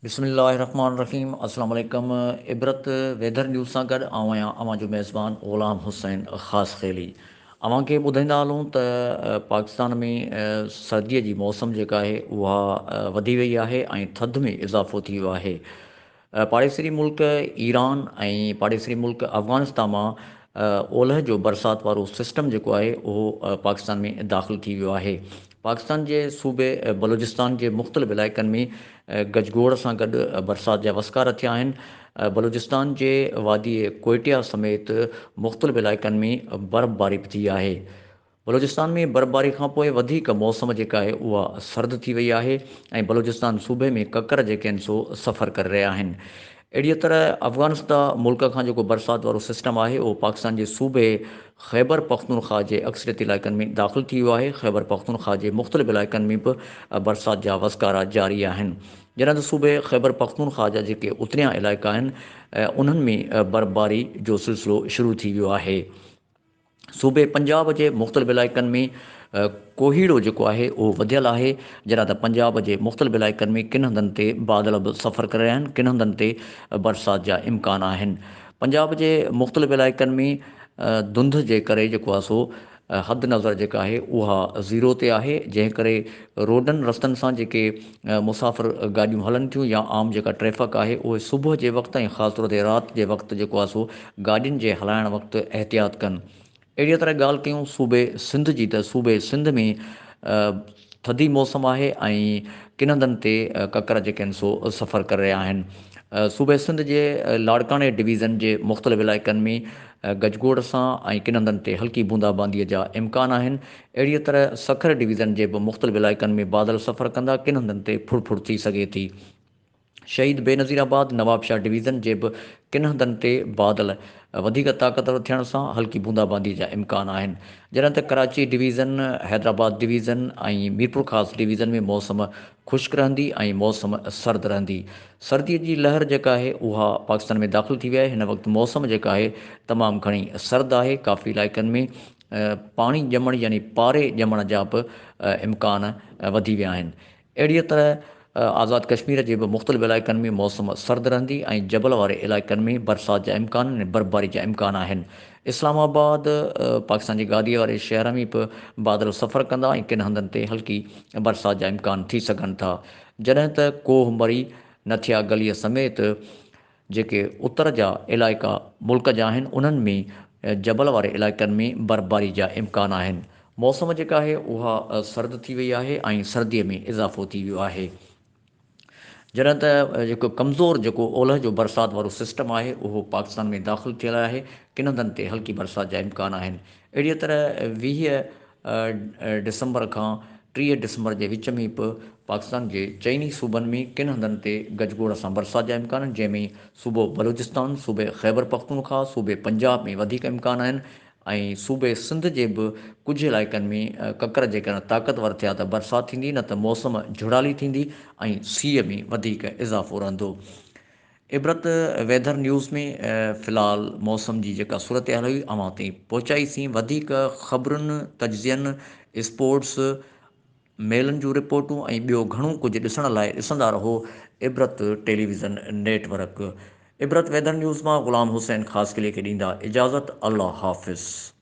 بسم الله الرحمٰن الرحيم السلام عليڪم عبرت ويڌر نيوز سان گڏ آئون آهيان اوهان جو ميزبان غلام حسين خاصخيلي اوهان کي ٻڌائيندا هلون ته پاڪستان ۾ سردي جي موسم جيڪا آهي اها وڌي وئي آهي ۽ ٿڌ ۾ اضافو ٿي ويو آهي پاڙيسري ملڪ ايران ۽ پاڙيسري ملڪ افغانستان مان اولهه جو برسات وارو سسٽم جيڪو آهي اهو پاڪستان ۾ داخل ٿي ويو آهي. پاڪستان جي صوبي بلوچستان جي مختلف علائقن ۾ گجگوڙ سان گڏ برسات جا وسڪارا ٿيا آهن. بلوچستان جي وادي ڪوئٽيا سميت مختلف علائقن ۾ برفباري به ٿي آهي. بلوچستان ۾ برفباري کانپوء وڌيڪ موسم جيڪا آهي اها سرد ٿي وئي آهي ۽ بلوچستان صوبي ۾ ڪڪر جيڪي آهن سو سفر ڪري رهيا آهن. اهڙيء طرح افغانستا ملڪ کان جيڪو برسات وارو سسٽم آهي اهو پاڪستان جي صوبي خيبر پختونخواهه جي اڪثريتي علائقن ۾ داخل ٿي ويو آهي. خيبر پختونخواهه جي مختلف علائقن ۾ به برسات جا وسڪارا جاري آهن. جڏهن ته صوبي خيبر پختونخواهه جا جيڪي اتريان علائقا آهن انهن ۾ برفباري جو سلسلو شروع ٿي ويو آهي. صوبي پنجاب جي مختلف علائقن ۾ ڪوهيڙو جيڪو آهي اهو وڌيل آهي جڏهن ته پنجاب جي مختلف علائقن ۾ ڪن هنڌن تي بادل به سفر ڪري رهيا آهن ڪن هنڌن تي برسات جا امڪان آهن پنجاب جي مختلف علائقن ۾ ڌنڌ جي ڪري جيڪو آهي سو حد نظر جيڪا آهي اها زيرو تي آهي جنهن ڪري روڊن رستن سان جيڪي مسافر گاڏيون هلن ٿيون يا عام جيڪا ٽريفڪ آهي اهي صبح جي وقت ۽ خاص طور تي رات جي وقت جيڪو آهي سو گاڏين جي هلائڻ وقت احتياط ڪن. اهڙيء طرح ڳالهه ڪيون صوبي سنڌ جي ته صوبي سنڌ ۾ ٿڌي موسم آهي ۽ ڪن هنڌن تي ڪڪر جيڪي آهن سو سفر ڪري رهيا آهن. صوبي سنڌ جي لاڙڪاڻي ڊويزن جي مختلف علائقن ۾ گجگوڙ سان ۽ ڪن هنڌن تي هلڪي بوندا بانديء جا امڪان آهن. اهڙيء طرح سکر ڊويزن جي به مختلف علائقن ۾ بادل سفر ڪندا، ڪن هنڌن تي ڦڙ ڦڙ ٿي سگهي ٿي. شهيد بينظير آباد، نوابشاهه ڊويزن جي به ڪن هنڌن تي بادل وڌيڪ طاقتور ٿيڻ سان هلڪي بوندا باندي جا امڪان آهن. جڏهن ته Karachi division, Hyderabad division ۽ Mirpurkhas division ۾ موسم خشڪ رهندي ۽ موسم سرد رهندي. سرديء جي لهر جيڪا آهي اها پاڪستان ۾ داخل ٿي وئي آهي. هن وقت موسم جيڪا آهي تمام گهڻي سرد آهي. ڪافي علائقن ۾ پاڻي ڄمڻ يعني پاري ڄمڻ جا به امڪان وڌي ويا آهن. اهڙيء طرح آزاد ڪشمير جي به مختلف علائقن ۾ موسم سرد رهندي ۽ جبل واري علائقن ۾ برسات جا امڪان ۽ برفباري جا امڪان آهن. اسلام آباد، پاڪستان جي گاديء واري شهر ۾ به بادل سفر ڪندا ۽ ڪن هنڌن تي هلڪي برسات جا امڪان ٿي سگهن ٿا. جڏهن ته ڪوهه مري، نٿيا گليء سميت جيڪي اتر جا علائقا ملڪ جا آهن انهن ۾ جبل واري علائقن ۾ برفباري جا امڪان آهن. موسم جيڪا آهي اها سرد ٿي وئي آهي ۽ سردي ۾ اضافو ٿي ويو آهي. جڏهن ته جيڪو ڪمزور جيڪو اولهه جو برسات وارو سسٽم آهي اهو پاڪستان ۾ داخل ٿيل آهي ڪن هنڌن تي هلڪي برسات جا امڪان آهن. اهڙيء طرح 20 ڊسمبر کان 30 ڊسمبر جي وچ ۾ به پاڪستان جي چئني صوبن ۾ ڪن هنڌن تي گجگوڙ سان برسات جا امڪان آهن، جنهن ۾ صوبو بلوچستان، صوبي خيبرپختونخواهه، صوبي پنجاب ۾ وڌيڪ امڪان آهن ۽ صوبي سنڌ جي به ڪجهه علائقن ۾ ڪڪر جيڪڏهن طاقتور ٿيا ته برسات ٿيندي نه ته موسم جهڙالي ٿيندي ۽ سيء ۾ وڌيڪ اضافو رهندو. عبرت ويڌر نيوز ۾ في الحال موسم جي جيڪا صورتحال هئي اوهان تائين پهچائي سين وڌيڪ خبرن تجزين اسپورٽس ميلن جون رپورٽون ۽ ٻيو گهڻو ڪجهه ڏسڻ لاء ڏسندا رهو عبرت ٽيليويزن نيٽ ورڪ عبرت ويڌر نيوز مان غلام حسين خاصخيلي کي ڏيندا اجازت الله حافظ.